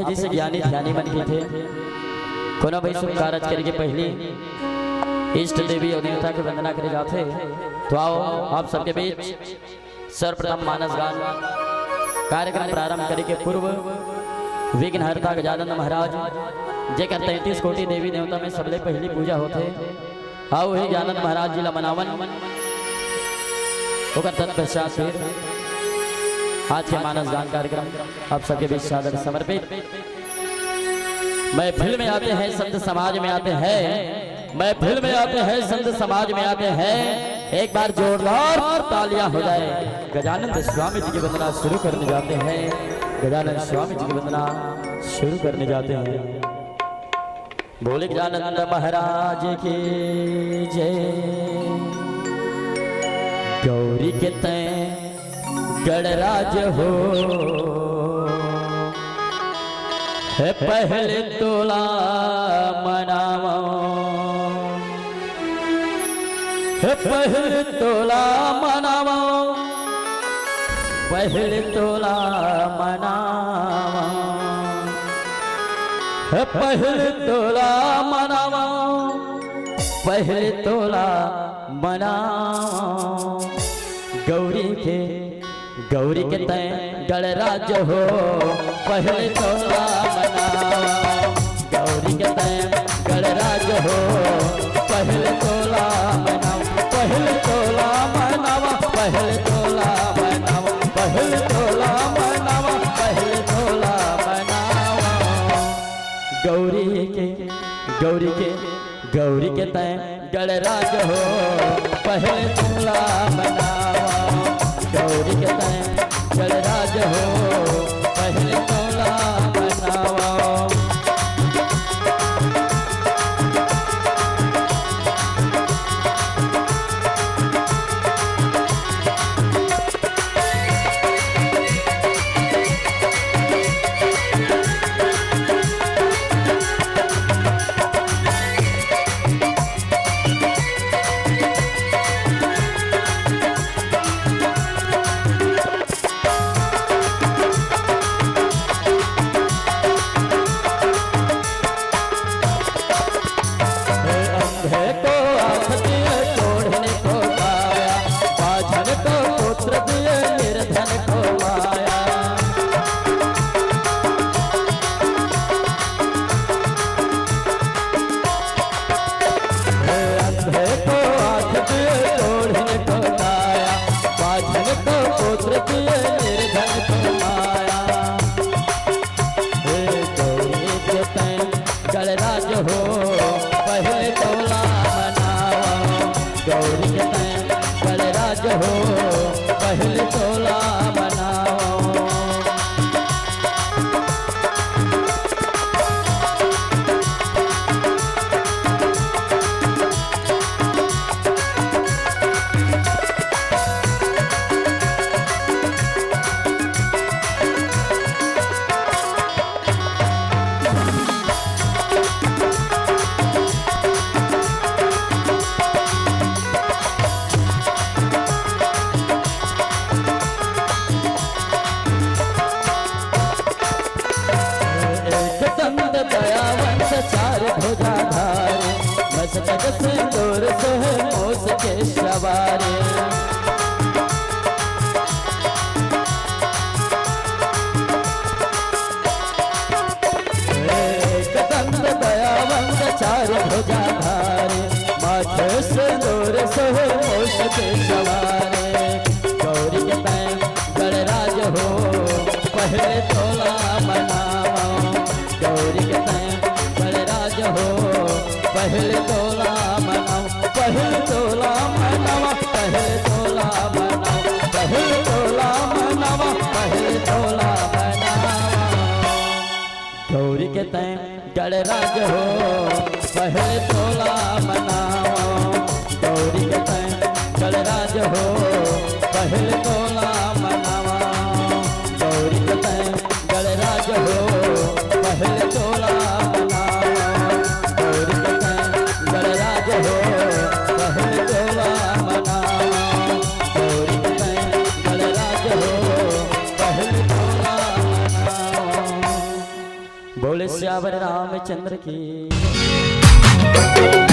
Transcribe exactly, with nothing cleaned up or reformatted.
जैसे ज्ञानी ध्यानी मन के थे, कोनो भी शुभ कारज करे के पहली इष्ट देवी और देवता के वंदना करे जाथे। तो आओ, आप सबके बीच सर्वप्रथम मानस गान कार्यक्रम प्रारंभ करे के पूर्व विघ्नहर्ता गजानंद महाराज, जेकर तैंतीस कोटि देवी देवता में सबले पहली पूजा होथे, आओ हे गजानंद महाराज जी ला मनावन। ओकर तत्पश्चात फिर आज के मानस गान कार्यक्रम आप सबके बीच सादर समर्पित। महफिल में आते हैं, संत समाज में आते हैं, महफिल में आते हैं, संत समाज में आते हैं, एक बार जोरदार तालियां हो जाए। गजानंद स्वामी जी की वंदना शुरू करने जाते हैं, गजानंद स्वामी जी की वंदना शुरू करने जाते हैं। बोले गजानंद महाराज की जय। गौरी के तैं गणराज हो, हे पहले तोला मनावा, हे पहले तोला मनावा, पहले तोला मनावा, हे पहले तोला मनावा, पहले तोला मनावा। गौरी के, गौरी के तैं गणराज हो, पहले तोला मनावा। गौरी के तैं गणराज हो, पहले तोला मनावा, पहले तोला मनावा, पहले तोला मनावा, पहले तोला मनावा, पहले तोला मनावा। गौरी के, गौरी के, गौरी के तैं गणराज हो, पहले तोला मनावा। गौरी के तैं गणराज हो, पहले तोला मनावा। अंधे को आँख दिए, कोढ़िन को काया, बाझन को पुत्र दिए, निर्धन को माया। हे अंधे को आँख दिए, कोढ़िन को काया, बाझन को पुत्र दिए, निर्धन को माया। हे गौरी के तैं गणराज हो, पहले तोला मनावा। गौरी के तैं गणराज हो, पहले तोला मनावा। एक दंत दयावंत चार भुजाधारी, मस्तक सिंदूर सोहे मूस के सवारी। एक दंत दयावंत चार भुजाधारी, माथे सिंदूर सोहे मूस के सवारी। गौरी के तैं गणराज हो, पहले तोला मनावा। गौरी के तैं गणराज हो, पहले तोला मनावा, पहले तोला मनावा, पहले तोला मनावा, पहले तोला मनावा, पहले तोला मनावा। गौरी के तैं गणराज हो, पहले तोला मनावा। गौरी के तैं गणराज हो, पहले तोला मनावा। गौरी के तैं गणराज हो, पहले तोला मनावा। गौरी के तैं गणराज हो, पहले तोला मनावा। गौरी के तैं गणराज हो, पहले तोला मनावा। बोले सियावर रामचंद्र की।